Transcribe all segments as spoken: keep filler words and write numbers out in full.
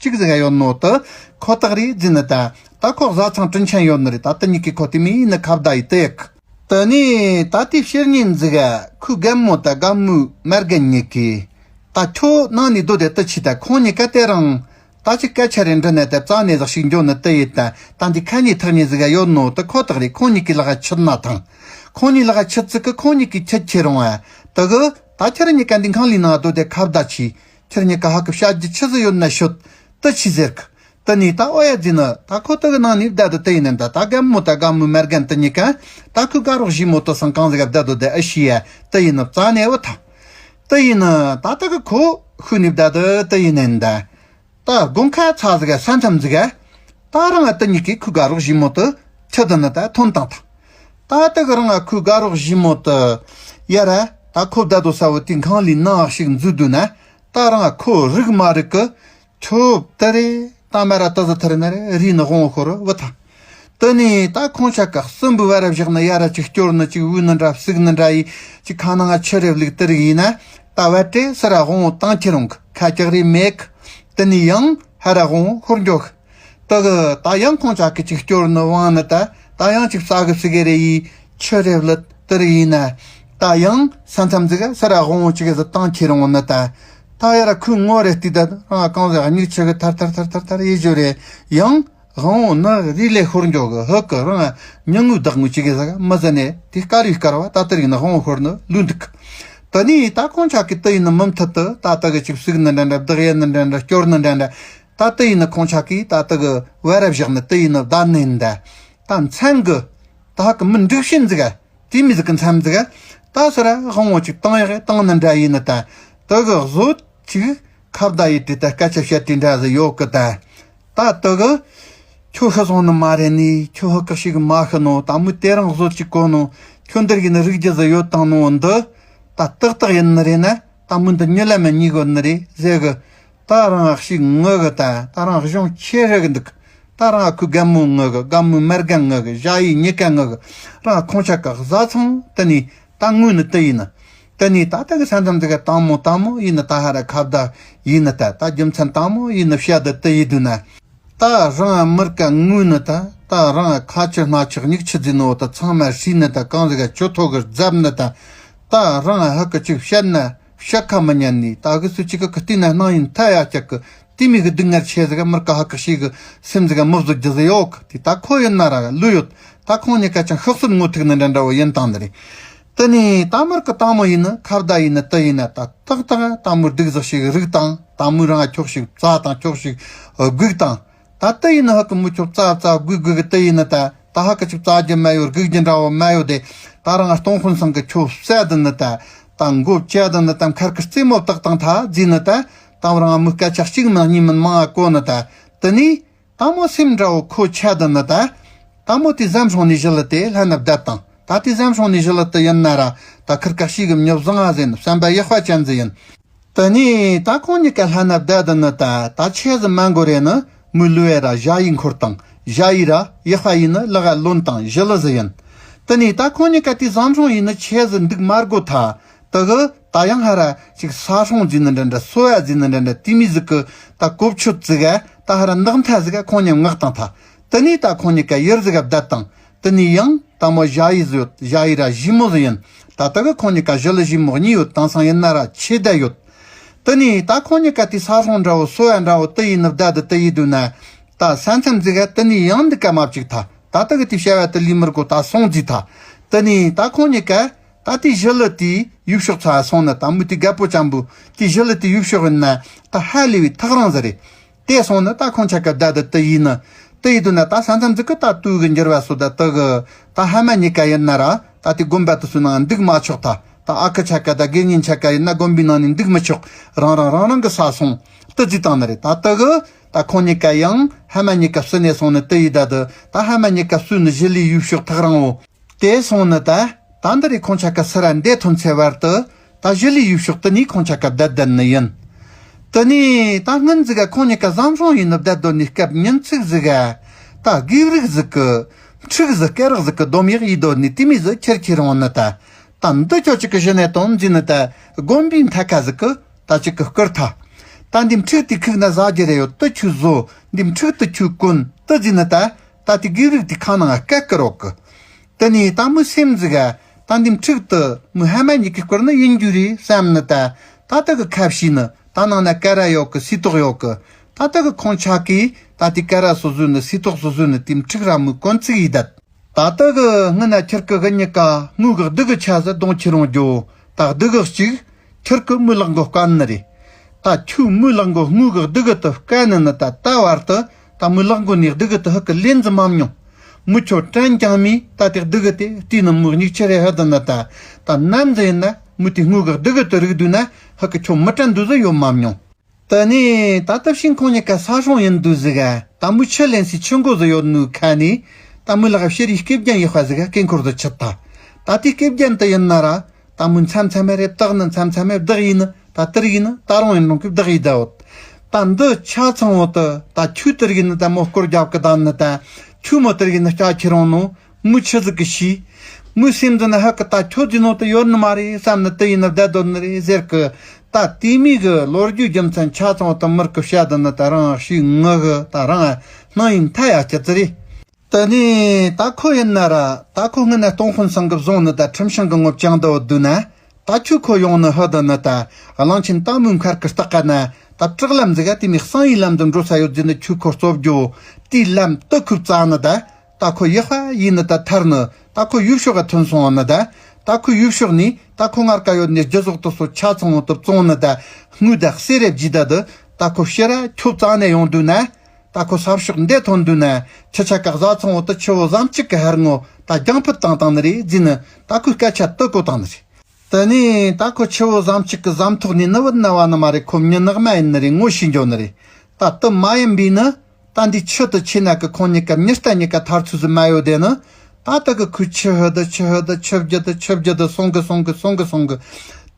གཅིག་ཟིག་ཡོད་ནོ་དེ་ཁོ་ཐག་རེད་ཟེར་ནི་ད། ད་ཁོ་བཟའ་ཚང་དྲིན་ཆེན་ཡོད་ནི་རེད། ད་དེ་གཉིས་ཀས་ཁོ་དེ་མོ་ཡིན་ནི་ཁ་བརྡ་ཡེད་དེ་ཡག་དེ་ནས་ད་དེ་ཕྱི་ཉིན་ཟིག་ཁོའི་རྒན་མོ་ད་རྒན་མོའི་མ་རྒན་གཉིས་ཀས། ད་ཁྱོད་ནང་ནས་སྡོད་དེ་དེ་བྱོས་ད། ཁོང་གཉིས་ཀ་དེ་རིང་ད་ཅིག་སྐད་ཆ་རེ་འདྲི་ནས་ད་རྩ་ནས་ཟིག་ཞིག་འགྱོ་ནི་དེ་ཡིན་ད། ད་འདི་ཁ་ཉིན་ཐག་ཉིན་ཟིག་ཡོད་ནོ་དེ་ཁོ་ཐག་རེད། ཁོང་གཉིས་ཀའི་ལག་ཁྱེར་ན་ཐང་། ཁོང་གཉིས་ལག་ཁྱེར་ཙི་གི་ཁོང་གཉིས་ཀའི་ཁྱེད་ཁྱེད་རུང་བ་དེ་གི་ད་ཁྱེད་གཉིས་ཀ་འདི་ཁང་ལི་ནང་སྡོད་དེ་ཁ་བརྡ་བྱོས། ཁྱེད་གཉིས་ཀ་ཧ་གི་བཤད་རྒྱུ་ཆི་ཟིག་ཡོད་ན་ཤོད། དེ་བྱོས་ཟེར་གི། དེ་ནས་ད་ཨོ་ཡ་ཟེར་ནི་ད་ཁོ་དེ་གི་ནང་ནས་བསྡད་དེ་དེ་ཡིན་ནི་ད། ད་རྒན་མོ་ད་རྒན་མོའི་མ་རྒན་དེ་གཉིས་ཀ་ད་ཁོའི་དགའ་རོགས་གཞིས་མོ་དེ་སང་གང་ཟིག་ག་བསྡད་དེ་དེ་ཨེ་ཤེས་ཡ་དེ་ཡིན་ནི་རྩ་ནས་བུད་ཐལ། དེ་ཡིན་ནི་ད་དེ་གི་ཁོ་ཤུལ་ནས་བསྡད་དེ་དེ་ཡིན་ནི་ད། ད་དགོང་ཁ་ཚ་ཟིག་ག་ས་མཚམས་ཟིག་ག་ད་རང་ང་དེ་གཉིས་ཀས་ཁོའི་དགའ་རོགས་གཞིས་མོ་དེ་ཁྲིད་དེ་ནི་ད་ཐོན་བཏང་ཐལ། ད་དེ་གི་རང་ང་ཁོའི་དགའ་རོགས་གཞིས་མོ་དེ་ཡ་ར་ད་ཁོ་བསྡད་དེ་ས་བོ་དེའི་ཁང་ལི་ནང་ཞིག་འཛུལ་དུས་ན། ད་རང་ང་ཁོ་རིག་མ་རིག་གི་ཁྱོད་དེ་རེད། ད་མ་ར་དེ་ཟིག་ཐར་ན་རེ་རིག་ནི་དབང་བོ་ཤོར་བུད་ཐལ། དེ་ནས་ད་ཁོང་ཆ་ག་གསོན་པོའི་བར་བཞག་ནི་ཡ་ར་ཅིག་སྐྱོར་ནི་ཅིག་བུད་ནི་འདྲ་བསུག་ནི་འདྲ་ཡི་ཅིག་ཁ་ནང་ང་ཆུ་རེ་བླུགས་དེ་རིག་ཡིན་ན། ད་བད་ཏྲེ་སི་ར་དབང་བོ་བཏང་ཁྱེར་རུང་གི་ཁ་ཅག་རེ་མེད་གི། དེ་ནས་ཡང་ཧ་ར་དབང་བོ་ཤོར་འགྱོ་གི། དེ་གི་ད་ཡང་ཁོང་ཆ་གི་ཅིག་སྐྱོར་ནི་བང་ནི་ད། ད་ཡང་ཅིག་ས་གི་སི་གེ་རེ་ཡི་ཆུ་རེ་བླུད་དེ་རིག་ཡིན་ན། ད་ཡང་ས་མཚམས་ཟིག་ག་སི་ར་དབང་བོ་ཅིག་གི་ཟི་བཏང་ཁྱེར་རུང་ནི་ད། ད་ཡ་ར་ཁོའི་ངོ་རེ་བལྟས་ད་རང་གང་ཟིག་མིག་ཆུ་གི་ཐར་ཐར་ཐར་ཐར་ཐར་ཡེ་བཞིན་རེ་ཡང་དབང་བོ་ནི་རི་ལས་ཤོར་འགྱོ་གི། ཧི་གི་རང་ཉུང་ངུའི་བདག་ངོས་ཅིག་གི་ཟིག་མི་ཟིན་ནས་དེ་དཀར་བའི་དཀར་བ་ད་དེ་རིག་ནི་དབང་བོ་ཤོར་ནི་ལུས་འདུག་དེ་ནས་ད་ཁོང་ཆ་གི་དེ་ཡིན་ནི་མུ་མཐུད་དུ་ད་དེ་གི་ཅིག་བསུག་ནི་འདྲ་འདྲ་བདག་ཡེ་ནི་འདྲ་འདྲ་སྐྱོར་ནི་འདྲ་འདྲ། ད་དེ་ཡིན་ནི་ཁོང་ཆ་གིས་ད་དེ་གི་བར་བཞག་ནི་དེ་ཡིན་ནི་བསྡད་ནི་འདྲ། ད་མཚན་གི་ད་ཧ་གི་མི་འགྲིག་ཤེས་ཟིག་ག་དེ་མི་ཟིག་གི་མཚམས་ཟིག་ག་ད་སི་ར་དབང་བོ་ཅིག་བཏང་ཡག་བཏང་ནི་འདྲ་ཡིན་ནི་ད། དེ་གི་བཟོ་ཅིག་ཁ་བརྡ་ཡེ་དེ་ད་སྐད་ཆ་བཤད་དེ་འདྲ་ཟིག་ཡོད་གི་ད། ད་དེ་གི་ཁྱོད་ཤི་སོང་ནི་མ་རེད་ནི། ཁྱོད་ཧི་གི་ཞིག་མ་ཤི་ནོ། ད་མོས་དེ་རིང་བཟོ་ཅིག་གོ་ནོ། ཁྱོད་འདིར་གི་ནི་རིག་རྒྱུ་ཟིག་ཡོད་དང་ནོ་འདི། ད་ཏག་ཏག་ཡིན་ནི་རེད་ན་ད་མོ་འདི་གཉིད་ལམ་མ་གཉིད་གོ་ནི་རེད་ཟེར་གི། ད་རང་ཞིག་ངུ་གི། ད་ད་རང་གཞུང་ཆེ་རེ་གི་འདུག་ད་རང་ཁོའི་རྒན་མོ་ངུ་གི། རྒན་མོའི་མ་རྒན་ངུ་གི། ཞ་ཡི་གཉིས་ཀ་ངུ་གི། རང་ཁོང་ཆ་ག་བཟའ་ཚང་དེ་ནས་ད་ངུ་ནི་དེ་ཡིན་ནི། དེ་ནས་ད་ལྟ་གི་ས་མཚམས་འདི་ག་དང་མོ་དང་མོ་ཡིན་ནི་ད་ཧ་ར་ཁ་བརྡ་ཡིན་ནི་ད། ད་རྒྱུ་མཚན་དང་མོ་ཡིན་ནི་བཤད་དེ་དེ་ཡིན་དུས་ན། ད་རང་མིར་ཀ་ངུས་ནི་ད། ད་རང་ཁ་ཆུ་སྣ་ཆག་མིག་ཆུ་འཛིན་ནོ་ད་ཚང་མ་ཧྲིས་ནི་ད། གང་ཟིག་ག་ཆུ་ཐོག་གི་རྫབ་ནི་ད། ད་རང་ཧ་གི་ཅིག་བཤད་ན་བཤད་ཁ་མི་ཉན་ནི། ད་གི་སུ་ཅིག་གི་གི་བལྟས་ན་སྣང་ཡིན་ཐ་ཡ་ཅག་གི་དེ་མི་གི་སྡུག་བསྔལ་ཆེ་ཟིག་ག་མིར་ཀ་ཧ་གི་ཞིག་གི་སེམས་ཟིག་ག་མི་བཟོད་རྒྱུ་ཟིག་ཡོད་གི། དེ་ད་ཁོ་ཡིན་ན་ར་ལོས་ཡོད། ད་ཁོང་གཉིས་ཀ་ཅང་ཤག་སེར་ངོ་ཐུག་ནི་འདྲ་འདྲ་བོ་ཡིན་དང་ནི་རེད། དེ་ནས་ད་མིར་གི་དང་མོ་ཡིན་ནི་ཁ་བརྡ་ཡིན་ནི་དེ་ཡིན་ན་ད་ཏག་ཏག་དང་མོ་སྡུག་ཟིག་ཞིག་རིག་དང་། དང་མོས་རང་ཁྱོག་ཞིག་བཙལ་དང་ཁྱོག་ཞིག་སྒུག་དང་། ད་དེ་ཡིན་ནི་ཧ་གི་མོ་ཁྱོག་བཙལ་བཙལ་སྒུག་སྒུག་གི་དེ་ཡིན་ནི་ད། ད་ཧ་གི་ཅིག་བཙལ་རྒྱུ་མ་ཡོད། སྒུག་རྒྱུ་འདྲ་བོ་མ་ཡོད་དེ། ད་རང་སྟོང་དཔོན་སང་གི་ཁྱོད་བསད་དེ་ནི་ད། ད་མགོ་བཅད་དེ་ནི་ད་མཁར་གི་རྩེ་མོ་བཏགས་དང་ཐ་རྫི་ནི་ད། ད་རང་མོས་སྐད་ཆ་གཅིག་མིན་གཉིས་མིན་མང་ང་གོ་ནི་ད། དེ་ནས། དང་མོ་སེམས་འདྲ་བོ་ཁོ་ཆད་དེ་ནི་ད། དང་མོ་དེ་ཟམ་སྲུང་ནས་ཞི་ལི་དེ་ལྷན་ན་བསྡད་དང་། ད་དེ་ཟམ་སྲུང་ནས་ཞི་ལི་དེ་ཡིན་ན་ར་ད་ཁིར་ཀ་ཤི་གི་མྱི་བཟང་ང་ཟེར་ནི་བསམ་པ་ཡག་པ་ཅན་ཟིག་ཡིན། དེ་ནས་ད་ཁོང་གཉིས་ཀ་ལྷན་ན་བསྡད་དེ་ནི་ད། ད་ཆེ་ཟི་མ་འགོར་རེ་ནི་མོའི་ལུས་ར་ཞ་ཡི་འཁོར་དང་། ཞ་ཡི་ར་ཡག་པ་ཡིན་ནི་ལག་ག་ལོན་དང་ཞི་ལི་ཟིག་ཡིན། དེ་ནས་ད་ཁོང་གཉིས་ཀ་དེ་ཟམ་སྲུང་ཡིན་ནི་ཆེ་ཟི་འདུག་མ་དགོས་ཐ། དེ་གི་ད་ཡང་ཧ་ར་ཅིག་ས་སྲུང་ཟིན་ནི་འདྲ་འདྲ་སོ་ཡ་ཟིན་ནི་འདྲ་འདྲ་དེ་མི་ཟིག་གི་ད་གོ་ཆོད་ཟིག་ག་ད་ཧ་ར་ནག་མཐའ་ཟིག་ག་ཁོང་གཉིས་མངགས་དང་ཐ། དེ་ནས་ད་ཁོང་གཉིས་ཀ་ཡུར་ཟིག་ག་བསྡད་དང་། དེ་ནས་ཡང་ད་མོ་ཞ་ཡི་ཟིག་ཡོད། ཞ་ཡི་ར་ཞི་མོ་ཟིག་ཡིན། ད་ད་གི་ཁོང་གཉིས་ཀ་ཞི་ལི་ཞི་མོ་གཉིས་ཡོད། དེང་སང་ཡིན་ན་ར་ཆེ་བསྡད་ཡོད། དེ་ནས་ད་ཁོང་གཉིས་ཀ་དེ་ས་སྲུང་འདྲ་བོ་སོ་ཡ་འདྲ་བོ་དེ་ཡིན་ནི་བསྡད་དེ་དེ་ཡིན་དུས་ན། ད་ས་མཚམས་ཟིག་ག་དེ་ནས་ཡང་འདི་ཀ་མ་བཅུག་ཐ། ད་ད་གི་དེ་བྱ་བ་དེ་ལས་མི་དགོས་ད་སོང་ཟིག་ཐ། དེ་ནས་ད་ཁོང་གཉིས་ཀ་ད་དེ་ཞི་ལི་དེའི་ཡུལ་ཕྱོགས་ཚ་སོང་ནི་ད། མོ་དེ་རྒད་པོ་ཅན་པོ་དེ་ཞི་ལི་དེའི་ཡུལ་ཕྱོགས་ཡིན་ན་ད་ཧ་ལས་པའི་ཐག་རིང་ཟིག་རེད། དེ་སོང་ནི་ད་ཁོང་ཆ་ག་བསྡད་དེ་དེ་ཡིན་ནི། དེ་ཡིན་དུས་ན་ད་ས་མཚམས་ཟིག་གི་ད་དུས་གི་འགྱུར་བ་སོ་ད་དེ་གི་ད་ཧ་མ་གཉིས་ཀ་ཡིན་ན་ར་ད་དེ་དགོན་པ་དེ་ཚོའི་ནང་འདུག་མ་ཆོག་ཐ། ད་ཨ་ཁུ་ཆ་ག་ད་དགེ་བསྙེན་ཆ་ག་ཡིན་ན་དགོན་པའི་ནང་ནས་འདུག་མི་ཆོག་རང་རང་རང་རང་གི་ས་སོང་དེ་བརྩིས་བཏང་ནི་རེད། ད་དེ་གི་ད་ཁོང་གཉིས་ཀ་ཡང་ཧ་མ་གཉིས་ཀ་བསུ་ནས་སོང་ནི་དེ་ཡིན་ད་དེ། ད་ཧ་མ་གཉིས་ཀ་བསུ་ནི་ཞི་ལིའི་ཡུལ་ཕྱོགས་ཐག་རིང་བོ། དེ་སོང་ནི་ད། ད་འདི་རེད། ཁོང་ཆ་ག་སི་ར་འདས་ཐོན་ཚེ་བར་དུ་ད་ཞི་ལིའི་ཡུལ་ཕྱོགས་དེ་ནས་ཁོང་ཆ་ག་བསྡད་བསྡད་ནི་ཡིན། དེ་ནས་ད་སྔོན་ཟིག་ག་ཁོང་གཉིས་ཀ་ཟམ་སྲུང་ཡིན་ནི་བསྡད་སྡོད་ནི་སྐབས་ཉིན་ཅིག་ཟིག་ག་ད་དགེ་ཕྲུག་ཟིག་གི་ཕྲུག་ཟིག་སྐེ་རགས་ཟིག་གི་སྡོམ་ཡག་ཡིན་སྡོད་ནི་དེ་མོ་ཟིག་ཁྱེར་ཁྱེར་འོང་ནི་ད། ད་འདི་ཁྱོད་ཅིག་གི་གཞི་ནས་དོན་འཛིན་ནི་ད་དགོན་པའི་མཐའ་ཁ་ཟིག་གི་ད་ཅིག་གི་བསྐུར་ཐལ། ད་འདི་འཕྲུག་དེ་ཁུག་ན་ཟ་རྒྱུ་རེད་ཡོད། དུ་ཆུ་བཟོ། འདི་འཕྲུག་དུ་ཆུ་གོན་དུ་ཟིན་ན་ད། ད་དེ་དགེ་ལུགས་དེ་ཁ་ནང་སྐད་ཀི་རོག་གི། དེ་ནས་ད་མོའི་སེམས་ཟིག་ག་ད་འདི་འཕྲུག་དུ་མོའི་ཧ་མ་གཉིས་ཀི་སྐོར་ནི་ཡིན་རྒྱུ་རེད་བསམ་ནི་ད། ད་ད་གི་ཁ་ཕྱིས་ནི་ད་ནང་ན་ཀ་ར་ཡོད་གི། སིལ་ཏོག་ཡོད་གི། ད་ད་གི་ཁོང་ཆ་གིས་ད་དེ་ཀ་ར་སོ་བཟོས་ནི་སིལ་ཏོག་སོ་བཟོས་ནི་དེ་འཕྲུག་ར་མོའི་གོན་ཚིག་ཡིན་ད། ད་ལྟ་གི་སྔོན་ན་ཁྱེར་གི་གི་གཉིས་ཀ་དངུལ་གི་གདུགས་གི་ཆ་ཟི་གདོང་ཁྱེར་རུང་རྒྱོ། ད་གདུགས་གི་གཅིག་ཁྱེར་གི་མོའི་ལག་མགོ་བཀན་ནི་རེད། ད་ཁྱོད་མོའི་ལག་མགོ་དངུལ་གི་གདུགས་གི་དུ་བཀན་ནི་ནི་ད་ད་བར་དུ་ད་མོའི་ལག་མགོ་ནས་གདུགས་གི་དུ་ཧུ་གི་ལེན་ཟི་མ་མྱོང་། མོ་ཁྱོད་དྲན་ཀྱང་མི་ད་དེ་གདུགས་གི་དེ་བལྟས་ནི་མོའི་མིག་ཆུ་རེ་ཧུ་དི་ནི་ད། ད་ནམ་ཟི་ཡིན་ན་མོའི་དེ་དངུལ་གི་གདུགས་གི་དུ་རིག་དུས་ན་ཧུ་གི་ཁྱོད་མི་དྲན་དུ་ཟི་ཡོད་མ་མྱོང་། དེ་ནས་ད་ལྟ་ཕྱིན་ཁོང་གཉིས་ཀ་ས་སྲུང་ཡིན་དུས་ཟིག་ག་ད་མོའི་ཆུ་ལེན་སའི་ཆུ་མགོ་ཟིག་ཡོད་ནུས་ཁ་ནས། ད་མོའི་ལག་ཕྱི་རིའི་སྐེ་རྒྱན་ཡག་པ་ཟིག་ག་སྐེ་འཁོར་དུ་ཆུད་ད། ད་དེའི་སྐེ་རྒྱན་དུ་ཡིན་ན་ར། ད་མོའི་མཚམས་མཚམས་རེ་བཏགས་ནི་མཚམས་མཚམས་རེ་བདག་ཡིན་ནི་ད་དེར་ཡིན་ནི་ད་རུང་ཡིན་རུང་གི་བདག་ཡིན་ད་འོད། ད་འདི་ཆ་ཚང་བོ་དུ་ད་ཁྱོད་དེར་ཡིན་ནི་ད་མོ་སྐོར་རྒྱབ་གི་ད་ནི་ད། ཁྱོད་མོ་དེར་ཡིན་ནི་སྐྱ་ཁྱེར་རུང་ནོ། མོའི་ཆུ་ཟིག་གི་ཤི། མོའི་སེམས་འདི་ན་ཧ་གི་ད་ཁྱོད་ཀྱི་ནང་དུ་ཡོད་ནི་མ་རེད་བསམ་ནི་དེ་ཡིན་ན་བསྡད་དོ་ནི་རེད་ཟེར་གི། ད་དེ་མིག་གི་ལོ་རྒྱུས་རྒྱུ་མཚན་ཆ་ཚང་དུ་མིར་གི་བཤད་དོ་ནི་ད་རང་ཤི་ངུ་གི་ད་རང་སྣང་ཡིན་ཐ་ཡ་སྐྱི་ཙི་རེད། དེ་ནས་ད་ཁོ་ཡིན་ན་ར་ད་ཁོ་སྔོན་ན་སྟོང་དཔོན་སང་གི་བཟུང་ནི་ད་ཁྲིམས་ཤིང་གི་ངོ་བཅང་དུ་བ་དུ་ན། ད་ཁྱོད་ཁོ་ཡོང་ནི་ཧི་དི་ནི་ད། གླང་ཆེན་ད་མོའི་མཁར་གི་སྟག་ཀ་ན་ད་བྲག་ལམ་ཟིག་ག་དེ་མི་གསང་ཡི་ལམ་དུ་འགྲོ་ས་ཡོད་ཟིན་ནི་ཁྱོད་ཁོ་རྩོབ་རྒྱོ། དེའི་ལམ་དུ་ཁུབ་རྩ་ནི་ད། ད་ཁོ་ཡག་པ་ཡིན་ནི་ད་ཐར་ནི་ད་ཁོ་ཡུལ་ཕྱོགས་ག་ཐོན་སོང་ནི་ད། ད་ཁོ་ཡུལ་ཕྱོགས་ནི་ད་ཁོ་ངར་ཀ་ཡོད་ནི་རྒྱུ་ཟོག་དུ་སོ་ཆ་ཚང་བོ་དུ་བཙོང་ནི་ད། དངུལ་ད་གསེར་རེ་བརྗིད་ད་དུ་ད་ཁོ་ཕྱི་ར་ཁྱོད་རྩ་ནས་ཡོང་དུས་ན། ད་ཁོ་ས་ཕྱོགས་འདི་ཐོན་དུས་ན་ཁྱི་ཆ་ཀ་བཟའ་ཚང་བོ་དུ་ཆུ་བོ་ཟམ་གཅིག་གི་ཧར་ངོ་ད་རྒྱང་ཕུད་བཏང་བཏང་ནི་རེད་ཟིན་ནི་ད་ཁོའི་སྐད་ཆ་དུ་གོ་བཏང་ནི་རེད། དེ་ནས་ད་ཁོ་ཆུ་བོ་ཟམ་གཅིག་གི་ཟམ་ཐོག་ནས་ནི་བུད་ན་བ་ནི་མ་རེད། ཁོ་མྱི་ནག་མ་ཡིན་ནི་རེད། ངོ་ཤེས་འགྱོ་ནི་རེད། ད་དུ་མ་ཡིན་པས་ནི་ད་འདི་ཆུ་དུ་ཆེ་ན་གི་ཁོང་གཉིས་ཀ་མྱི་རྟ་གཉིས་ཀ་ཐར་ཚུལ་ཟིག་མ་ཡོད་དེ་ནི། ད་ད་གི་ཁོའི་ཆུ་ཧུ་དུ་ཆུ་ཧུ་དུ་ཆུ་བརྒྱུད་དུ་ཆུ་བརྒྱུད་དུ་སོང་གི་སོང་གི་སོང་གི་སོང་གི།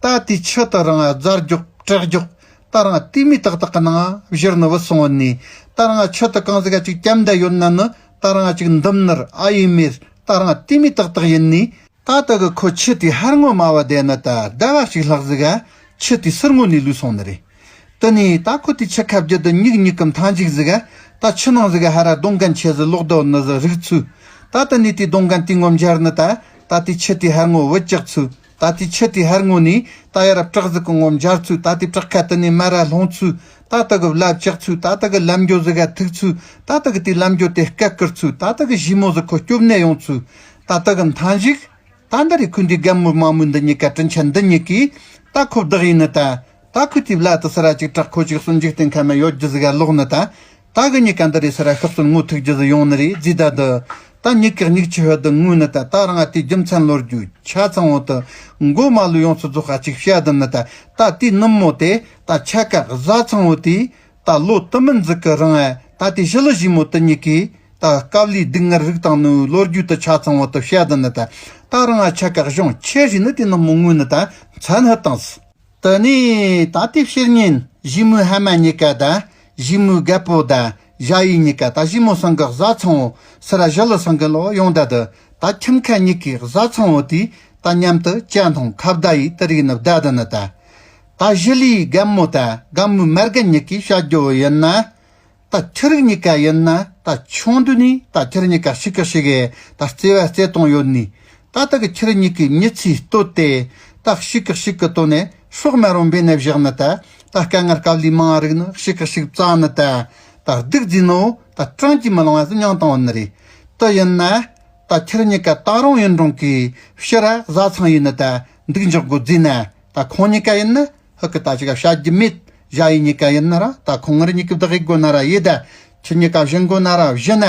ད་དེ་ཆུ་དུ་རང་རྫར་རྒྱོག་བྲག་རྒྱོག་ད་རང་དེ་མི་ཏག་ཏག་གི་ནང་བཞུར་ནི་བུད་སོང་ནི། ད་རང་ཆུ་དུ་གང་ཟིག་ག་ཅིག་སྐྱམ་ད་ཡོད་ན་ནི་ད་རང་ཅིག་འདུམ་ནར་ཨ་ཡེ་མེར་ད་རང་དེ་མི་ཏག་ཏག་ཡིན་ནི། ད་ལྟ་གི་ཁོ་ཆུ་དེའི་ཧར་ངོ་མ་བ་བསྡད་ན་ད་ཟླ་བ་གཅིག་ལྷག་ཟིག་ག་ཆུ་དེའི་ཟུར་ངོ་ནས་ལུས་སོང་ནི་རེད། དེ་ནས་ད་ཁོ་དེ་ཆུ་ཁ་བརྒྱུད་དུ་ཉིག་ཉིག་གི་མཐའ་མཇུག་ཟིག་ག་ད་ཆུ་ནང་ཟིག་ག་ཧ་ར་སྡོང་རྒན་ཆེ་ཟིག་ལོག་རྡོ་ནི་ཟིག་རིག་ཚུལ། ད་ལྟ་ནས་དེའི་སྡོང་རྒན་དེའི་ངོ་འབྱར་ནི་ད། ད་དེ་ཆུ་དེའི་ཧར་ངོ་བུད་ཅག་ཚུལ། ད་དེ་ཆུ་དེའི་ཧར་ངོ་ནས་ད་ཡ་ར་བྲག་ཟིག་གི་ངོ་འབྱར་ཚུལ། ད་དེ་བྲག་ཁ་དེ་ནས་མ་ར་ལྷུང་ཚུལ། ད་ལྟ་གི་བླ་བཅག་ཚུལ། ད་ལྟ་གི་ལམ་འགྱོ་ཟིག་ག་ཐུག་ཚུལ། ད་ལྟ་གི་དེའི་ལམ་འགྱོ་དེ་སྐད་ཀིར་ཚུལ། ད་ལྟ་གི་ཞི་མོ་ཟིག་ཁོ་སྐྱོབ་ནས་ཡོང་ཚུལ། ད་ལྟ་གི་མཐའ་མཇུག་ད་འདི་རེད། ཁོས་འདི་རྒན་མོ་དམངས་མོ་འདི་གཉིས་ཀ་དྲིན་ཆེན་འདི་གཉིས་ཀས་ད་ཁོ་བདག་ཡིན་ནི་ད། ད་ཁོས་དེའི་བླ་དུ་སི་ར་ཅིག་དྲག་ཁོ་ཅིག་སོན་འཇིག་རྟེན་ཁ་མ་ཡོད་རྒྱུ་ཟིག་ག་ལོག་ནི་ད། ད་གི་གཉིས་ཀ་འདི་རེད་སི་ར་ཤོག་སོན་ངོ་ཐུག་རྒྱུ་ཟིག་ཡོང་ནི་རེད་ཟིག་ད་དུ། ད་གཉིས་ཀ་གཉིས་ཆུ་ཧོད་དུ་ངུ་ནི་ད། ད་རང་དེའི་རྒྱུ་མཚན་ལོ་རྒྱུས་ཆ་ཚང་བོ་དུ་མགོ་མ་ལུས་ཡོངས་སུ་རྫོགས་ཁ་ཅིག་བཤད་དུ་ནི་ད། ད་དེའི་ནུབ་མོ་དེ་ད་ཆ་ཀ་བཟའ་ཚང་བོ་དེ། ད་ལོ་དུ་མི་འཛི་གི་རང་ཨ་ད་དེ་ཞི་ལི་ཞི་མོ་དུ་གཉིས་ཀས་ད་དཀའ་ལས་སྡུག་བསྔལ་རིག་བཏང་ནི་ལོ་རྒྱུས་དུ་ཆ་ཚང་བོ་དུ་བཤད་དུ་ནི་ད། ད་རང་ཨ་ཆ་ཀ་གཞུང་ཆེ་ཞིག་ནི་དེ་ནི་མོ་ངུ་ནི་ད་མཚན་ཧི་བཏང་སི། དེ་ནས་ད་དེ་ཕྱིར་ཉིན་ཞི་མོའི་ཧ་མ་གཉིས་ཀ་ད་ཞི་མོའི་རྒད་པོ་ད་ཞ་ཡི་གཉིས་ཀ་ད་ཞི་མོ་སང་གི་བཟའ་ཚང་བོ་སི་ར་ཞི་ལི་སང་གི་ལོ་ཡོང་ད་དུ་ད་ཁྱིམ་ཁ་གཉིས་ཀའི་བཟའ་ཚང་བོ་དེ་ད་མཉམ་དུ་ཅ་འཐུང་ཁ་བརྡ་ཡི་དུ་རིག་ནི་བདའ་དུ་ནི་ད། ད་ཞི་ལིའི་རྒན་མོ་ད་རྒན་མོའི་མ་རྒན་གཉིས་ཀས་བཤད་རྒྱུ་བོ་ཡིན་ན། ད་ཁྱི་རིགས་གཉིས་ཀ་ཡིན་ན་ད་ཆུང་དུས་ནས་ད་ཁྱི་རིགས་གཉིས་ཀ་ཞིག་གི་ཞིག་གི་ད་བརྩེ་བ་བརྩེ་དུང་ཡོད་ནི། ད་ད་གི་ཁྱི་རིགས་གཉིས་ཀའི་མྱི་ཚེའི་སྟོད་དེ་ད་ཞིག་གི་ཞིག་གི་དོན་ནས་སྲོག་མ་རུང་འབེན་ནས་བཞག་ནི་ད། ད་དཀའ་ངལ་དཀའ་ལས་མང་རིག་ནི་ཞིག་གི་ཞིག་བཙལ་ནི་ད། ད་སྡུག་རྫི་ནོ་ད་གྲངས་ཀྱིས་མི་ལང་བ་ཟིག་མྱངས་བཏང་བ་ནི་རེད། དེ་ཡིན་ན་ད་ཁྱི་རིགས་གཉིས་ཀ་ད་རུང་ཡིན་རུང་གི་ཕྱི་ར་བཟའ་ཚང་ཡིན་ནི་ད་འདུག་འཇོག་དགོས་རྫི་ན། ད་ཁོང་གཉིས་ཀ་ཡིན་ན་ཧུ་ཀི་ད་ཅི་ག་བཤད་རྒྱུ་མེད། ཞ་ཡི་གཉིས་ཀ་ཡིན་ན་ར་ད་ཁོང་ངར་གཉིས་ཀི་བདག་ཡིག་དགོ་ན་ར་ཡེ་ད། ཁྱི་གཉིས་ཀ་བཞིན་དགོ་ན་ར་བཞི་ན།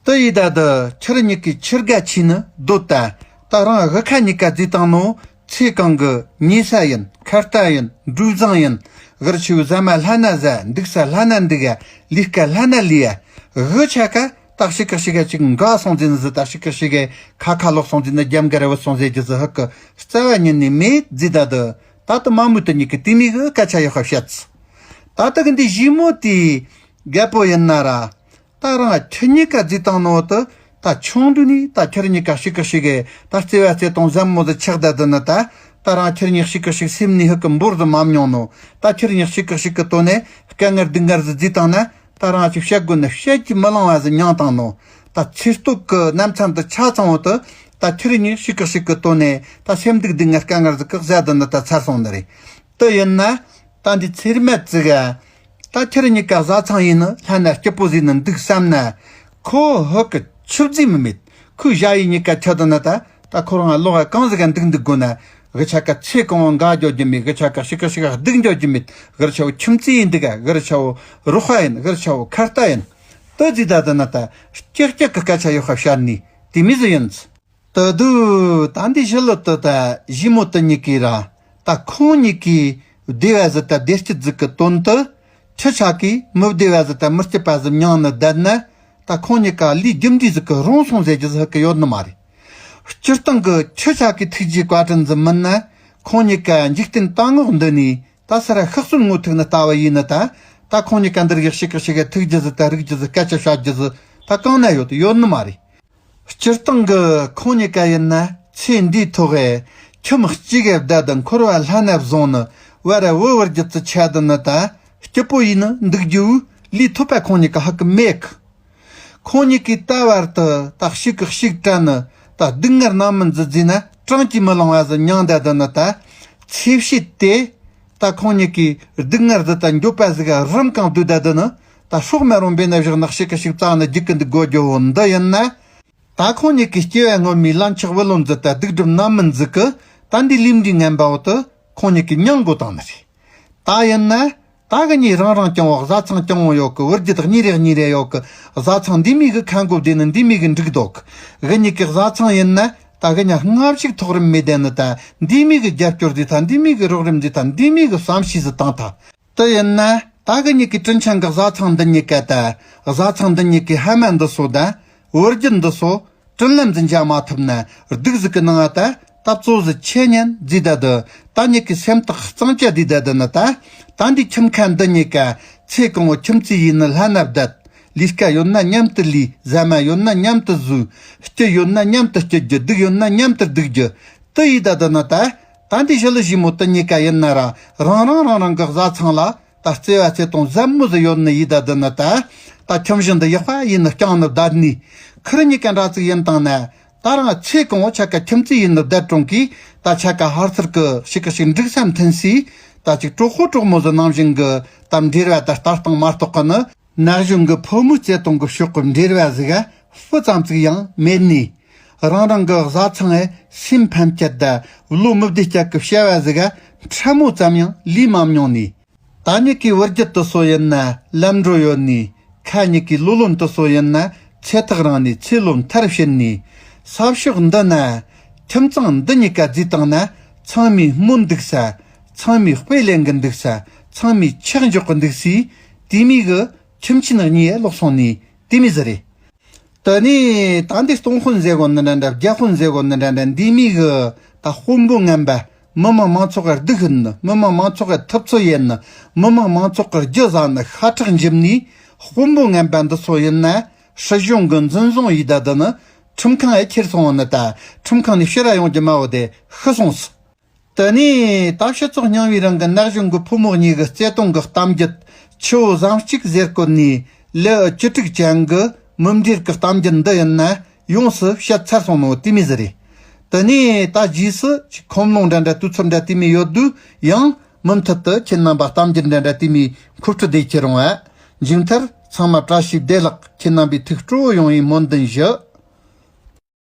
དེ་ཡི་ད་དུ་ཁྱི་རིགས་གཉིས་ཀི་ཁྱི་དགའ་ཆེ་ནི་སྡོད་ད། ད་རང་ཧུ་ཁ་གཉིས་ཀ་རྫི་བཏང་ནོ་ཚེ་གང་གི་ཉེ་ས་ཡིན། ཁ་རྟ་ཡིན། འབྲུ་བཟང་ཡིན། གར་ཆུ་ཟ་མ་ལྷ་ན་ཟ། འདུག་ས་ལྷ་ན་འདུག་ཡ། ལས་ཀ་ལྷ་ན་ལས་ཡ། ཧུ་ཆ་ཀ་ད་ཞིག་གི་ཞིག་ག་ཅིག་འགའ་སོང་ཟིན་ཟི། ད་ཞིག་གི་ཞིག་ག་ཁ་ཁ་ལོག་སོང་ཟིན་ན་རྒྱམ་ག་ར་བུད་སོང་ཟེར་རྒྱུ་ཟི་ཧུ་ཀི་རྩ་བ་ཉིད་ནས་མེད་ཟི། ད་དུ་ད་དུ་མ་མུ་དུ་གཉིས་ཀི་དེ་མི་གི་སྐད་ཆ་ཡག་པ་བཤད་ཟི། ད་དུ་གི་འདི་ཞི་མོ་དེ་རྒད་པོ་ཡིན་ན་ར་ད་རང་ཁྱི་གཉིས་ཀ་རྫི་བཏང་ནོ་དུ་ད་ཆུང་དུས་ནས་ད་ཁྱི་རིགས་གཉིས་ཀ་ཞིག་གི་ཞིག་ག་ད་བརྩེ་བ་བརྩེ་དུང་ཟབ་མོ་ཟི་ཆགས་ད་དུ་ནི་ད། ད་རང་ཁྱེད་གཉིས་གཅིག་གིས་གཅིག་སེམས་ནས་ཧུ་གི་འབོར་ཟིག་མ་མྱོང་ནོ། ད་ཁྱེད་གཉིས་གཅིག་གིས་གཅིག་གི་དོན་ནས་དཀའ་ངལ་སྡུག་བསྔལ་ཟིག་བརྫིས་བཏང་ན། ད་རང་གཅིག་བཤད་དགོས་ན་བཤད་ཀྱིས་མི་ལང་བ་ཟིག་མྱངས་བཏང་ནོ། ད་ཚེ་སྟོད་ཀྱི་གནམ་མཚན་དུ་ཆ་ཚང་བོ་དུ། ད་ཁྱེད་གཉིས་གཅིག་གིས་གཅིག་གི་དོན་ནས་ད་སེམས་སྡུག་སྡུག་བསྔལ་དཀའ་ངལ་ཟིག་གི་ཟ་དུ་ནི་ད་ཚར་སོང་ནི་རེད། དེ་ཡིན་ན། ད་འདི་ཚེ་རིང་མ་ཙི་ག་ད་ཁྱེད་གཉིས་ཀ་བཟའ་ཚང་ཡིན་ནི་ལྷན་ན་སྐྱིད་པོ་ཟིག་ནི་འདུག་བསམ་ན། ཁོ་ཧུ་གི་ཆུབ་རྫི་མི་མེད། ཁོའི་ཞ་ཡི་གཉིས་ཀ་ཆ་དུ་ན་ད། ད་ཁོ་རང་ལོག་ག་གང་ཟིག་ག་འདུག་འདུག་དགོས་ན། གི་ཆ་ག་ཚེ་གང་བོ་འགའ་འཇོག་རྒྱུ་མེད། གི་ཆ་ག་ཤི་ག་ཤི་ག་སྡུག་འཇོག་རྒྱུ་མེད། གི་རི་ཆ་བོ་ཁྱིམ་མཚེས་ཡིན་འདུག་ག་གི་རི་ཆ་བོ་རོགས་པ་ཡིན། གི་རི་ཆ་བོ་ཁ་ལྟ་ཡིན། ད་ཟིག་ད་དུ་ན་ད་སྐྱག་སྐྱག་གི་སྐད་ཆ་ཡོད་ཁ་བཤད་ནི་དེ་མི་ཟིག་ཡིན། ད་དུ་ད་འདི་ཞི་ལུ་ཏི་ད་ཞི་མོ་ཏི་གཉིས་ཀྱིས་ར། ད་ཁོང་གཉིས་ཀྱིས་བདེ་བ་ཟིག་ད་བདེ་སྐྱིད་ཟིག་གི་དོན་དུ། ཁྱེད་ཆ་གིས་མི་བདེ་བ་ཟིག་ད་མི་སྐྱིད་པ་ཟིག་མྱངས་ནི་བསྡད་ན། ད་ཁོང་གཉིས་ཀ་ལས་རྒྱུ་འབྲས་ཟིག་གི་རུང་སོང་ཟེར་རྒྱུ་ཟིག་གི་ཡོད་ནི་མ་རེད། སྤྱིར་བཏང་གི་ཁྱེད་ཆ་གིས་ཐུགས་རྗེ་བཀའ་དྲིན་ཟིག་མིན་ན། ཁོང་གཉིས་ཀ་འཇིག་རྟེན་ད་ངོགས་འདི་ནས་ད་སར་ཤི་གསོན་ངོ་ཐུག་ནི་ལྟ་བུ་ཡིན་ནི་ད། ད་ཁོང་གཉིས་ཀ་འདིར་ཡག་ཤིག་གི་ཤིག་གི་ཐུགས་རྒྱུ་ཟིག་ད་རིག་རྒྱུ་ཟིག་སྐད་ཆ་བཤད་རྒྱུ་ཟིག་ད་གང་ན་ཡོད་ཡོད་ནི་མ་རེད། སྤྱིར་བཏང་གི་ཁོང་གཉིས་ཀ་ཡིན་ན་ཚེ་འདིའི་ཐོག་གི་ཁྱིམ་གཅིག་གི་བསྡད་དང་འཁོར་བ་ལྷན་ནེ་བཟུང་ནི་བར་བུ་བར་རྒྱུ་ཙི་ཆ་དུ་ནི་ད་སྐྱིད་པོ་ཡིན་ནི་འདུག་རྒྱུ་ལས་ཐོབ་པ་ཁོང་གཉིས་ཀ་ཧ་གི་མེད་གི། ཁོང་གཉིས་ཀའི་ལྟ་བར་དུ་ད་གཅིག་གིས་གཅིག་དྲན་ནི་ད་སྡུག་བསྔལ་སྣང་མིན་ཟིག་བརྫིས་ན་གྲངས་ཀྱིས་མི་ལང་བ་ཟིག་མྱང་བསྡད་དུ་ནི་ད་ཚེ་ཕྱེད་དེ། ད་ཁོང་གཉིས་ཀྱིས་སྡུག་བསྔལ་ཟིག་ད་འགྱོད་པ་ཟིག་རིམ་གང་སྡོད་བསྡད་དུ་ནི་ད་སྲོག་མེ་རུང་བས་ན་བཞག་ནག་ཤིག་གི་ཤིག་རྩ་ནི་རྒྱུག་གི་འདུག་དགོས་རྒྱུ་བོ་འདི་ཡིན་ན། ད་ཁོང་གཉིས་ཀྱི་སྐྱེ་བ་སྔོན་མའི་ལན་ཆགས་བུ་ལོན་ཟིག་ད་སྡུག་སྒྲིབ་རྣམ་སྨིན་ཟིག་གི་ད་འདི་ལས་འབྲས་ངན་པ་བོ་དུ་ཁོང་གཉིས་ཀྱིས་མྱང་དགོས་བཏང་ནི་རེད། ད་ཡིན་ན། ད་གི་གཉིས་རང་རང་རྐྱང་བོ་བཟའ་ཚང་རྐྱང་བོ་ཡོད་གི། བུ་རྒྱུད་གཉིས་རེ་གཉིས་རེ་ཡོད་གི། བཟའ་ཚང་འདི་མི་གི་ཁ་མགོ་བདེ་ནི་འདི་མི་གི་འགྲིག་འདུག་གི་གཉིས་ཀྱི་བཟའ་ཚང་ཡིན་ན། ད་གི་གཉིས་སྔ་ཕྱུག་ཐོག་རིམ་མེད་དེ་ནི་ད་འདི་མི་གི་རྒྱབ་སྐྱོར་ཟིག་ད་འདི་མི་གི་རོགས་རམ་ཟིག་ད་འདི་མི་གི་བསམ་ཤེས་ཟིག་བཏང་ཐལ། དེ་ཡིན་ན་ད་གི་གཉིས་ཀྱི་དྲིན་ཆེན་གི་བཟའ་ཚང་འདི་གཉིས་ཀ་ད་བཟའ་ཚང་འདི་གཉིས་ཀྱི་ཕ་མ་འདི་ཚོ་ད་བུ་རྒྱུད་འདི་ཚོ་དྲིན་ལན་འཛིན་བྱ་མ་ཐུབ་ན་སྡུག་ཟིག་གི་ནང་ང་ད་ད་གཙོ་བོ་ཟིག་ཆེ་ཉན་ཟིག་ད་དུ་ད་གཉིས་ཀྱི་སེམས་ཐག་གཙང་བཅད་ཟིག་ད་དུ་ནི་ད་ད་འདི་ཁྱིམ་ཁ་འདི་གཉིས་ཀ་ཚེ་གང་བོ་ཁྱིམ་མཚེས་ཡིན་ནི་ལྷན་ན་བསྡད། ལས་ཀ་ཡོད་ན་མཉམ་དུ་ལས། ཟ་མ་ཡོད་ན་མཉམ་དུ་ཟོས། སྐྱིད་ཡོད་ན་མཉམ་དུ་སྐྱིད་རྒྱུ། སྡུག་ཡོད་ན་མཉམ་དུ་སྡུག་རྒྱུ། དེ་ཡིན་ད་དུ་ནི་ད། ད་འདི་ཞི་ལུ་ཞི་མོ་དེ་གཉིས་ཀ་ཡིན་ན་ར་རང་རང་རང་རང་གི་བཟའ་ཚང་ལ་ད་བརྩེ་བ་བརྩེ་དུང་ཟབ་མོ་ཟིག་ཡོད་ནི་ཡིན་ད་དུ་ནི་ད། ད་ཁྱིམ་གཞི་འདི་ཡག་པ་ཡིན་ནི་རྐྱང་ནི་བསྡད་ནི། ཁིར་གཉིས་ཀ་འདྲ་ཙིག་ཡིན་བཏང་ན། ད་རང་ཚེ་གང་བོ་ཆ་ཀ་ཁྱིམ་མཚེས་ཡིན་ནི་བསྡད་རུང་གི། ད་ཆ་ཀ་ཧར་ཚུར་གི་ཞིག་གི་ཞིག་འགྲིག་བསམ་མཐུན་སི། ད་ཅིག་གྲོགས་པོ་གྲོགས་མོ་ཟིག་ནང་བཞིན་གི་ད་འབྲེལ་བ་ད་ལྟ་སྟངས་མ་གཏོགས་གི་ནི། ན་གཞོན་གྱི་ཕོ་མོའི་བརྩེ་དུང་གི་ཕྱོགས་ཀྱི་འབྲེལ་བ་ཟིག་སྤུ་ཙམ་ཟིག་ཡང་མེད་ནི། རང་རང་གི་བཟའ་ཚང་ངི་སེམས་ཕམ་སྐྱེད་ད་བློ་མི་བདེ་སྐྱེད་ཀྱི་བྱ་བ་ཟིག་ཕྲ་མོ་ཙམ་ཡང་ལས་མ་མྱོང་ནི། ད་གཉིས་ཀའི་བུ་རྒྱུད་དེ་ཚོ་ཡིན་ན་ལམ་འགྲོ་ཡོད་ནི། ཁ་གཉིས་ཀའི་ལོ་ལོན་དེ་ཚོ་ཡིན་ན་ཚེ་ཐག་རིང་ནི། ཚེ་ལོ་མཐར་ཕྱིན་ནི། ས་ཕྱོགས་འདི་ན་ཁྱིམ་ཚང་འདི་གཉིས་ཀ་བརྩིས་བཏང་ན་ཚང་མའི་སྨོན་འདུག་ས། ཚང་མའི་དཔེ་ལེན་གི་འདུག་ས། ཚང་མའི་ཆག་འཇོག་གི་འདུག་སི། དེ་མོ་གི་ཁྱིམ་ཆེན་གཉིས་ལོག་སོང་ནི་དེ་མོ་ཟིག་རེད། དེ་ནས་ད་འདི་སྟོང་དཔོན་ཟེར་གོ་ནི་འདྲ་འདྲ། བརྒྱ་དཔོན་ཟེར་གོ་ནི་འདྲ་འདྲ། འདི་མོ་གི་ད་དཔོན་པོ་ངན་པ། མི་དམངས་མང་ཚོགས་ཀྱི་སྡུག་ཧིན་ནི། མི་དམངས་མང་ཚོགས་ཀྱི་ཐུབ་ཚོད་ཡེད་ནི། མི་དམངས་མང་ཚོགས་ཀྱི་རྒྱུ་ཟ་ནི། ཤ་ཁྲག་འཇིབ་ནི་དཔོན་པོ་ངན་པ་འདི་ཚོ་ཡིན་ན་སྲིད་གཞུང་གི་འཛིན་བཟུང་ཡེད་ད་དུ་ནི་ཁྲིམས་ཁང་ཡ་ཁྱེར་སོང་བ་ནི། ད་ཁྲིམས་ཁང་ནས་ཕྱིར་ར་ཡོང་རྒྱུ་མ་བོ་དེ་ཤི་སོང་སི། དེ་ནས་ད་སྤྱི་ཚོགས་རྙིང་བའི་རིང་གི་ན་གཞོན་གྱི་ཕོ་མོ་གཉིས་ཀྱི་བརྩེ་དུང་གི་གཏམ་རྒྱུད། ཆུ་བོ་ཟམ་གཅིག་ཟེར་གོ་ནི་ལེའུ་བཅུ་དྲུག་ཅན་གྱི་མུ་འབྲེལ་གྱི་གཏམ་རྒྱུད་འདི་ཡིན་ན་ཡོངས་སུ་བཤད་ཚར་སོང་ནོ་དེ་མོ་ཟིག་རེད། དེ་ནས་ད་རྗེས་སུ་ཁོམ་ལོང་འདྲ་འདྲ་དུས་ཚོད་འདྲ་དེ་མོ་ཡོད་དུས་ཡང་མུ་མཐུད་དུ་ཁྱེད་རྣམ་པ་གཏམ་རྒྱུད་འདྲ་འདྲ་དེ་མོ་མཁོ་སྤྲོད་བདེ་ཁྱེད་རུང་བ། མཇུག་མཐར་ཚང་མ་བཀྲ་ཤིས་བདེ་ལེགས། ཁྱེད་རྣམ་པའི་ཐུགས་སྤྲོ་བོ་ཡོང་བའི་སྨོན་འདུན་ཞུ།